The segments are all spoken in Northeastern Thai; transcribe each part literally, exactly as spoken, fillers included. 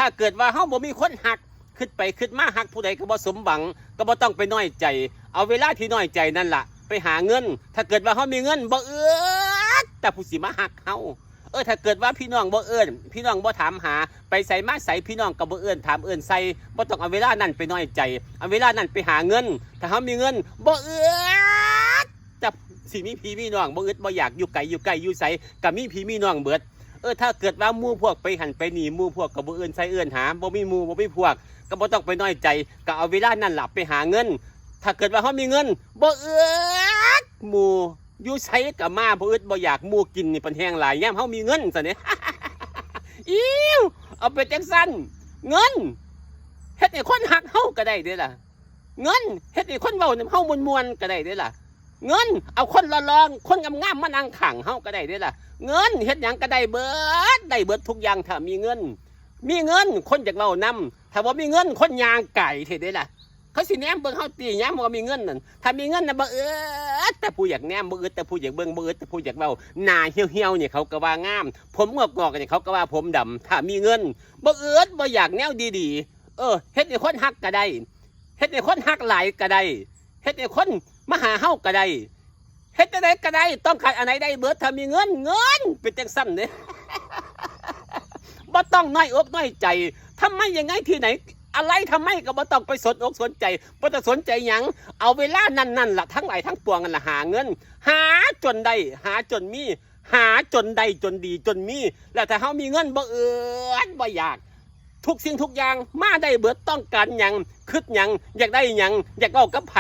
ถ้าเกิดว่าเฮาบ่มีคนฮัก คิดไปคิดมาฮักผู้ใดก็บ่สมหวัง ก็บ่ต้องไปน้อยใจ เอาเวลาที่น้อยใจนั่นล่ะ ไปหาเงิน ถ้าเกิดว่าเฮามีเงินบ่อึดแต่ผู้สิมาฮักเฮา เออ ถ้าเกิดว่าพี่น้องบ่เอิ้น พี่น้องบ่ถามหา ไปไสมาไสพี่น้องก็บ่เอิ้นถามเอิ้นใส่ บ่ต้องเอาเวลานั้นไปน้อยใจ เอาเวลานั้นไปหาเงิน ถ้าเฮามีเงินบ่อึดแต่สิมีพี่มีน้อง บ่อึดบ่อยาก อยู่ไกลอยู่ใกล้อยู่ไสก็มีพี่มีน้องเบิด เออ ถ้าเกิดว่าหมู่พวกไปหั้นไปนี่ หมู่พวกก็บ่เอิ้นใส่เอิ้นหา บ่มีหมู่บ่มีพวก ก็บ่ต้องไปน้อยใจ ก็เอาเวลานั้นล่ะไปหาเงิน ถ้าเกิดว่าเฮามีเงินบ่อึดหมู่ อยู่ไสก็มา บ่อึดบ่อยาก หมู่กินนี่ปันแฮงหลาย ยามเฮามีเงินซะเด้ อิ้ว เอาไปจังซั่น เงิน เฮ็ดให้คนฮักเฮาก็ได้เด้ล่ะ เงิน เฮ็ดให้คนเว้านำเฮาม่วนๆก็ได้เด้ล่ะ เงิน เอาคนหล่อๆ คนงามๆ มานั่งข้างเฮาก็ได้เด้ล่ะ เงิน เฮ็ดหยังก็ได้เบิด ได้เบิดทุกอย่างถ้ามีเงิน มีเงิน คนอยากเว้านำ ถ้าบ่มีเงิน คนย่างไกลแท้เด้ล่ะ เขาสิแนมเบิ่งเฮาติ ยามบ่มีเงินนั่น ถ้ามีเงินน่ะบ่อึดแต่ผู้อยากแนม บ่อึดแต่ผู้อยากเบิ่ง บ่อึดแต่ผู้อยากเว้า หน้าเหี่ยวๆ นี่เขาก็ว่างาม ผมงอกๆ นี่เขาก็ว่าผมดำ ถ้ามีเงิน บ่อึดบ่อยากแนวดีๆ เออ เฮ็ดให้คนฮักก็ได้ เฮ็ดให้คนฮักหลายก็ได้ เฮ็ดให้คนมาหาเฮาก็ได้ เฮ็ดจั่งใดก็ได้ ต้องการอันใดได้เบิด ถ้ามีเงิน เงิน เป็นจั่งซั่นเด้ บ่ต้องน้อยอกน้อยใจ ทำไมยังไงที่ไหน อะไรทำไมก็บ่ต้องไปสนอกสนใจ บ่ต้องสนใจหยัง เอาเวลานั้นๆ ล่ะ ทั้งหลายทั้งปวงนั่นล่ะ หาเงิน หาจนได้ หาจนมี หาจนได้จนดีจนมี แล้วถ้าเฮามีเงินบ่อึดบ่อยาก ทุกสิ่งทุกอย่างมาได้เบิด ต้องการหยัง คิดหยัง อยากได้หยัง อยากเว้ากับไผ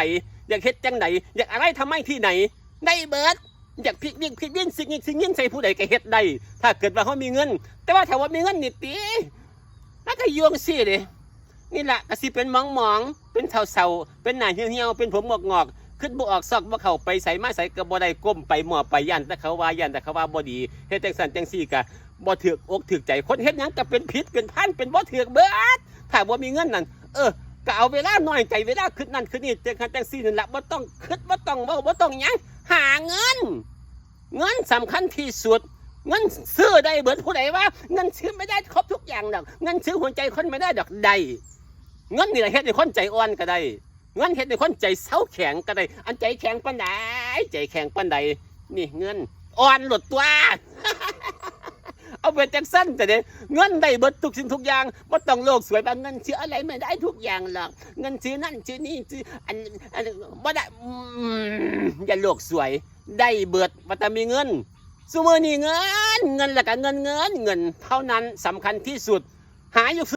อยากเฮ็ดจั่งใด อยากอะไรทำไมที่ไหน ได้เบิด อยากพลิกวิกพลิกวิน ซิกงิกซิกงินใส่ผู้ใดก็เฮ็ดได้ ถ้าเกิดว่าเฮามีเงิน แต่ว่าถ้าบ่มีเงินนี่ติ มันก็อยู่จั่งซี้เด้ นี่ล่ะก็สิเป็นหมองๆ เป็นเฒ่าๆ เป็นหน้าเหี่ยวๆ เป็นผมงอกๆ คิดบ่ออกซอกบ่เข้า ไปไสมาไสก็บ่ได้ ก้มไปหมอบไป ย้านแต่เขาว่า ย้านแต่เขาว่าบ่ดี เฮ็ดจั่งซั่นจั่งซี่ก็บ่ถูกอกถูกใจ คนเฮ็ดหยังก็เป็นผิดเป็นพัน เป็นบ่ถูกเบิด ถ้าบ่มีเงินนั่น เออ ก็เอาเวลาน้อยใจ เวลาคิดนั่นคิดนี่ จั่งซั่นจั่งซี่นั่นล่ะ บ่ต้องคิด บ่ต้องเว้า บ่ต้องหยัง หาเงิน เงินสำคัญที่สุด เงินซื้อได้เบิด ผู้ใดว่า เงินซื้อไม่ได้ครบทุกอย่างหรอก เงินซื้อหัวใจคนไม่ได้ดอก ได้ เงินนี่แหละเฮ็ดให้คนใจอ่อนก็ได้ เงินเฮ็ดให้คนใจเซาแข็งก็ได้ อันใจแข็งปานใด ใจแข็งปานใด นี่เงิน อ่อนโลดตั๊ว เอาไปจั่งซั่นซะเด้ เงินได้เบิดทุกสิ่งทุกอย่าง บ่ต้องโลกสวยว่าเงินซื้ออะไรไม่ได้ทุกอย่างหรอก เงินซื้อนั่นซื้อนี่ซื้ออัน อัน บ่ได้ อืม อย่าโลกสวย ได้เบิด ว่าแต่มีเงิน ซุมื้อนี้เงิน เงิน แล้วก็เงิน เงิน เงิน เท่านั้นสำคัญที่สุด หาอยู่